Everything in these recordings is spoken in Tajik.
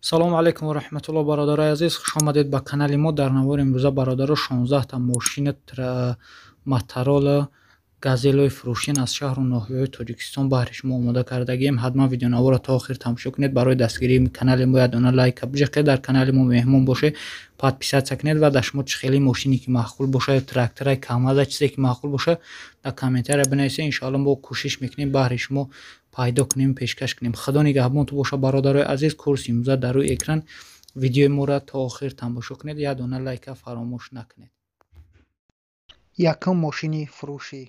Салому алайкум ва раҳматуллоҳ, бародарои азиз, хуш омадед ба канали мо. Дар навори имрӯза, бародаро, 16 та мошини Матарола, Газелои фурӯшин аз шаҳру ноҳияҳои Тоҷикистон баҳри шумо омода кардагием. Ҳатман видеонаворро то охир тамошо кунед. Барои дастгирии канали мо як дона лайка биҷақед, дар канали мо меҳмон бошед, подписаться кунед ва дар шумо чӣ хели мошине ки маъқул бошад, ё трактора, КамАЗа, чизе ки маъқул бошад, дар комментария бинависед. Иншоалло, мо кӯшиш мекунем, баҳри шумо пайдо кунем, пешкаш кунем. Худо нигаҳбонтон бошад, бародарои азиз. Курси имрӯза дар рӯи экран. Видеои моро то охир тамошо кунед, як дона лайка фаромӯш накунед. Якум мошини фурӯшӣ: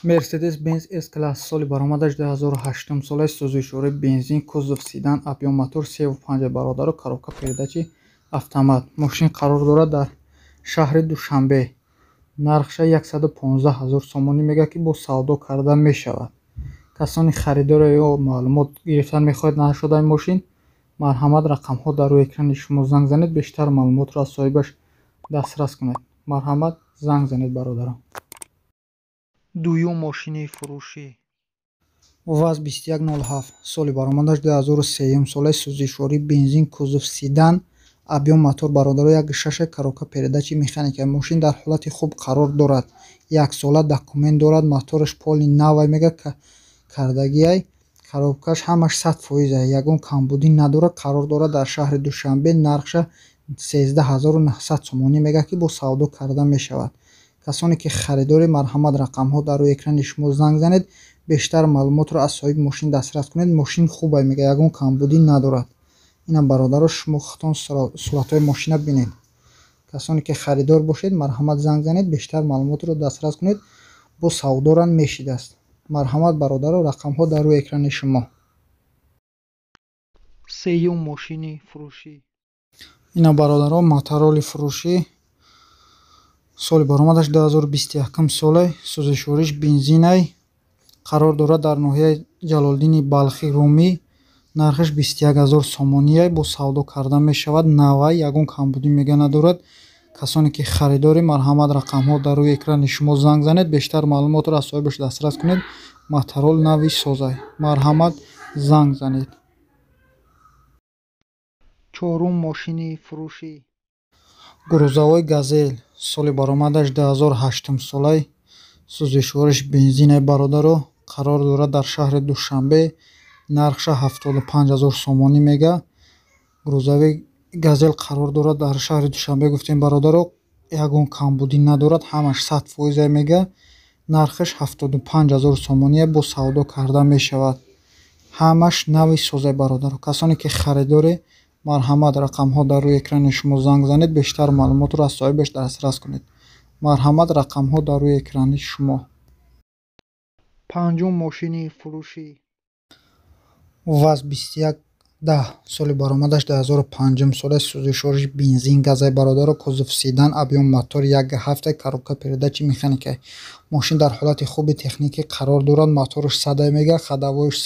Мерседес Бенз С класс, соли баромадаш 2008 солаи, сӯзишворӣ бензин, кузов седан, объём мотор 3,5, бародаро, коробка передачи автомат. Мошин қарор дорад дар шаҳри Душанбе. Нархша 115 ҳазор сомонӣ мегӯяд, ки бо савдо карда мешавад. Касони харидоро ё маълумот гирифтан мехоҳед нашудаи мошин, марҳамат, рақамҳо дар рӯи экрани шумо, занг занед, бештар маълумотро аз соҳибаш дастрас кунед. Марҳамат, занг занед, бародарон. Дуюм мошини фурӯшӣ: ВАЗ 2107, соли баромадаш 2003 солаи, сӯзишворӣ бензин, кузов седан, объём мотор, бародаро, 1,6, коробка передачи механика. Мошин дар ҳолати хуб қарор дорад, яксола документ дорад, мотораш полный навай мега, кардагиай, коробкаш ҳамаш 100%, ягон камбудӣ надорад. Қарор дорад дар шаҳри Душанбе. Нархша 13 900 сомонӣ мегӯяд, ки бо савдо карда мешавад. Касоне ки харидоред, марҳамат, рақамҳо дар рӯи экрани шумо, занг занед, бештар маълумотро аз соҳиби мошин дастрас кунед. Мошин хубай мега, ягон камбудӣ надорад. Инам, бародаро, шумо худтон суратҳои мошина бинед. Касоне ки харидор бошед, марҳамат, занг занед, бештар маълумотро дастрас кунед. Бо савдоран мешидааст. Марҳамат, бародаро, рақамҳо дар рӯи экрани шумо. Сеюм мошини фурӯшӣ: Ина, бародарон, Матароли фурӯшӣ, соли баромадаш 2021 соле, сӯзишвориш бензинай, қарор дорад дар ноҳияи Ҷалолиддини Балхӣ, Румӣ. Нархаш 21 ҳазор сомоние, бо савдо карда мешавад. Навай, ягон камбудӣ мега надорад. Касоне ки харидоред, марҳамат, рақамҳо дар рӯи экрани шумо, занг занед, бештар маълумотро аз соҳибаш дастрас кунед. Матарол нави созай, марҳамат, занг занед. Чорум мошини фурӯшӣ: Грузовой Газел, соли баромадаш 2008 солай, сӯзишвориш бензинай, бародаро, қарор дорад дар шаҳри Душанбе. Нархша 75 ҳазор сомонӣ мега. Грузовой Газел қарор дорад дар шаҳри Душанбе, гуфтем, бародаро, ягон камбудӣ надорад, ҳамаш 100% мега. Нархаш 75 ҳазор сомоние, бо савдо карда мешавад. Ҳамаш нави созай, бародаро. Касоне ки харидоред, марҳамат, рақамҳо дар рӯи экрани шумо, занг занед, бештар маълумотро аз соҳибаш дастрас кунед. Марҳамат, рақамҳо дар рӯи экрани шумо. Панҷум мошини фурӯшӣ: ВАЗ 2110, соли баромадаш 2005 сола, сӯзишвориш бензин, газай, бародаро, кузов седан, объём мотор 1,7, коробка передачи механика. Мошин дар ҳолати хуби техникӣ қарор дорад, мотораш садай мега, ходовойш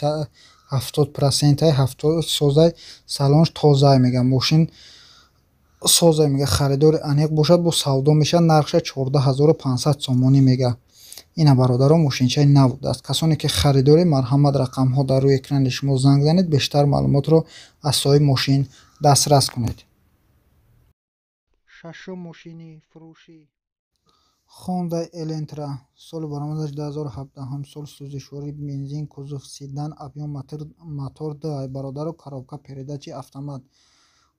70%, ҳафтод созай, салонш тозай мега, мошин созай мега. Харидори аниқ бошад, бо савдо мешавад. Нархша 14 500 сомонӣ мега. Ина, бародаро, мошинчаи нав будааст. Касоне ки харидоред, марҳамат, рақамҳо дар рӯи экрани шумо, занг занед, бештар маълумотро аз соҳиби мошин дастрас кунед. Шашум мошини фурӯшӣ: Хонда Элентра, соли баромадаш 2017 сол, сӯзишворӣ бензин, кузов седан, объём мотор д, бародаро, коробка передачи автомат,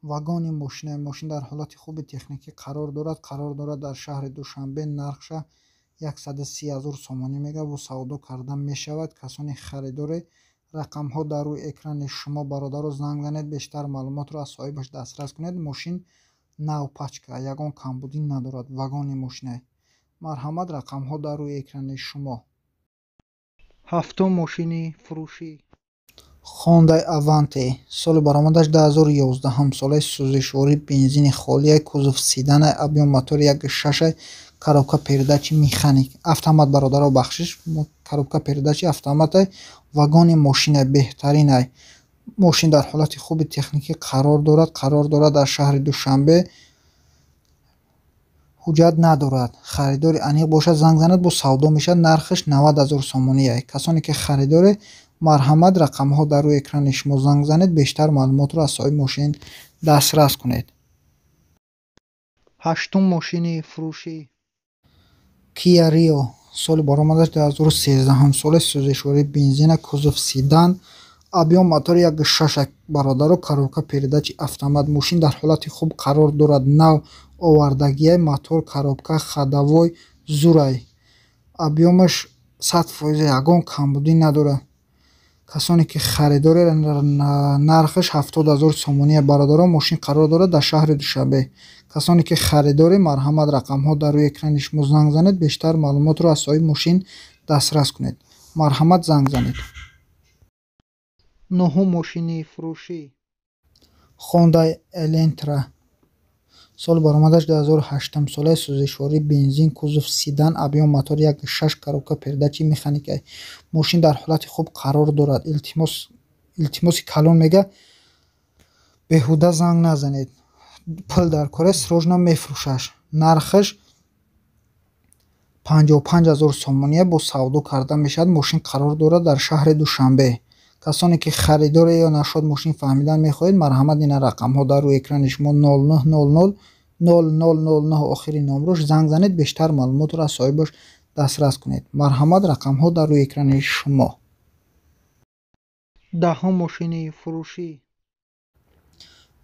вагони мошина. Мошин дар ҳолати хуби техникӣ қарор дорад, қарор дорад дар шаҳри Душанбе. Нархша 130 ҳазор сомонӣ мега, бо савдо карда мешавад. Касони харидоре, рақамҳо дар рӯи экрани шумо, бародаро, занг занед, бештар маълумотро аз соҳибаш дастрас кунед. Мошин нав пачка, ягон камбудӣ надорад, вагони мошина. Марҳамат, рақамҳо дар рӯи экрани шумо. Ҳафтум мошини фурӯшӣ: Хондаи Аванте, соли баромадаш 2011 солаи, сӯзишворӣ бензини холия, кузов седана, объём мотор 1,6, коробка передачи механик автомат, бародаро, бахшиш, коробка передачи автомата, вагони мошина, беҳтаринай. Мошин дар ҳолати хуби техникӣ қарор дорад, қарор дорад дар шаҳри Душанбе. Ҳуҷҷат надорад. Харидори аниқ бошад, занг занад, бо савдо мешавад. Нархаш 90 ҳазор сомоние. Касоне ки харидоре, Марҳамат, рақамҳо дар рӯи экрани шумо, занг занед, бештар маълумотро аз соҳиби мошин дастрас кунед. Ҳаштум мошини фурӯшӣ. Kia Rio, соли баромадаш 2013 соли, сӯзишворӣ бензина, кузов седан, объём мотори 1,6, бародаро, коробка передачи автомат. Мошин дар ҳолати хуб қарор дорад, нав овардагиай, мотор, коробка, ходовой зурай, объёмаш 100%, ягон камбудӣ надорад. Касоне ки харидоре, нархаш 70 000 сомония, бародарон. Мошин қарор дорад дар шаҳри Душанбе. Касоне ки харидоре, марҳамат, рақамҳо дар рӯи экрани шумо, занг занед, бештар маълумотро аз соҳиби мошин дастрас кунед. Марҳамат, занг занед. Нуҳум мошини фурӯшӣ. Honda Elantra, соли баромадаш 2008 солаи, сӯзишворӣ бензин, кузов седан, объём мотор 1,6, коробка передачи механика. Мошин дар ҳолати хуб қарор дорад. Илтимос, илтимоси калон, мега, беҳуда занг назанед, пул дар кора, срочно мефурӯшаш. Нархаш 55 000 сомония, бо савдо карда мешавад. Мошин қарор дорад дар шаҳри Душанбе. Касоне ки харидоре ё нашод мошин фаҳмидан мехоҳед, марҳамат, ина рақамҳо дар рӯи экрани шумо, 0900 0009 охири номрош, занг занед, бештар маълумотро аз соҳибаш дастрас кунед. Марҳамат, рақамҳо дар рӯи экрани шумо. Даҳум мошини фурӯшӣ.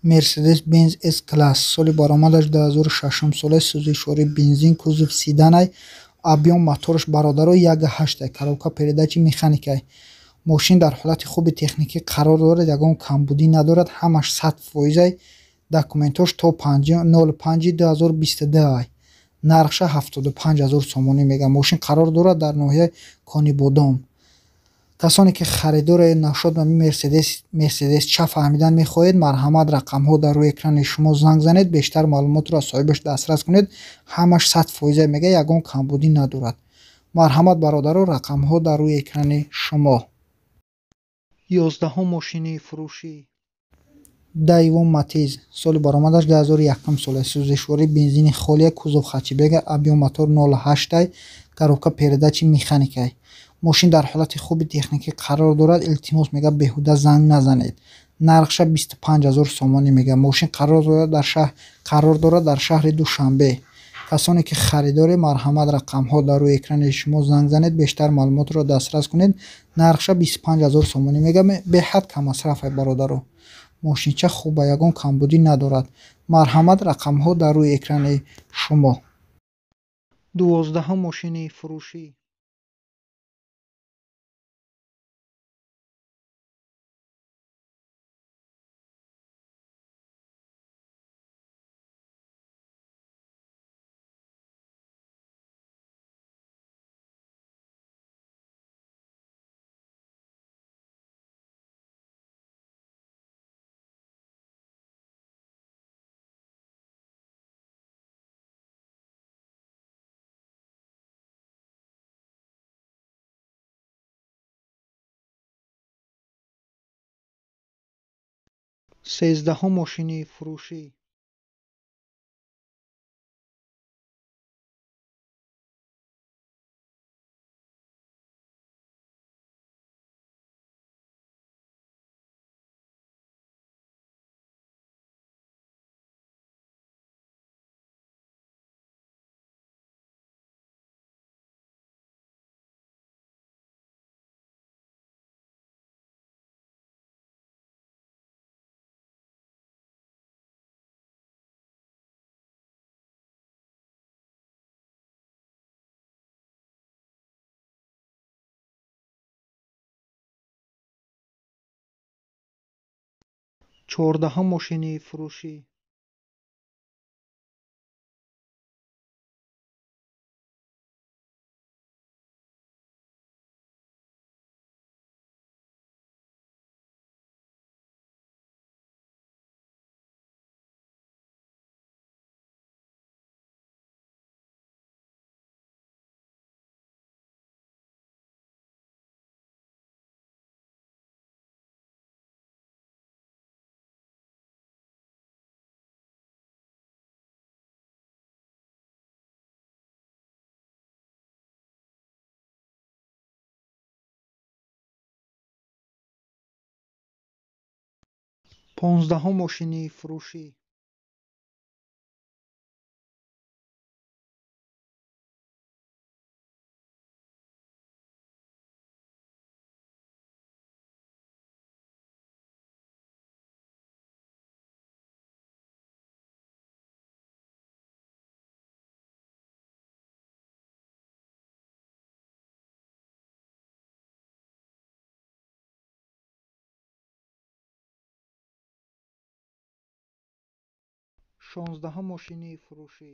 Мерседес Бенз С класс, соли баромадаш 2006 сола, сӯзишворӣ бензин, кузов седанай, объём мотораш, бародаро, 1,8, коробка передачи механикай. Мошин дар ҳолати хуби техникӣ қарор дорад, ягон камбудӣ надорад, ҳамаш 100%-ай, документош то 05/2022-ай. Нархша 75 000 сомонӣ мегӯяд. Мошин қарор дорад дар ноҳияи Конибодом. Касоне ки харидоре, нашод мерседес ча фаҳмидан мехоҳед, марҳамат, рақамҳо дар рӯи экрани шумо, занг занед, бештар маълумотро аз соҳибаш дастрас кунед. Ҳамаш 100% мегӯяд, ягон камбудӣ надорад. Марҳамат, бародаро, рақамҳо дар рӯи экрани шумо. 11-ум мошини фурӯшӣ. Дайво Матиз, соли баромадаш 2001 сола, сӯзишворӣ бензини холия, кузов хэтчбека, объём мотор 0,8, коробка передачи механикай. Мошин дар ҳолати хуби техникӣ қарор дорад. Илтимос, мега, беҳуда занг назанед. Нархша 25 000 сомонӣ мега. Мошин қарор дорад дар шаҳри Душанбе. Касоне ки харидоре, марҳамат, рақамҳо дар рӯи экрани шумо, занг занед, бештар маълумотро дастрас кунед. Нархша 25 000 сомонӣ мега, беҳад каммасрафай, бародаро. Мошинча хуба, ягон камбудӣ надорад. Марҳамат, рақамҳо дар рӯи экрани шумо. 12-ум мошини фурӯшӣ. 13-ум мошини фурӯшӣ. 14-ум мошини фурӯшӣ. Понздаҳум мошини фурӯшӣ. Шонздаҳум мошини фурӯшӣ.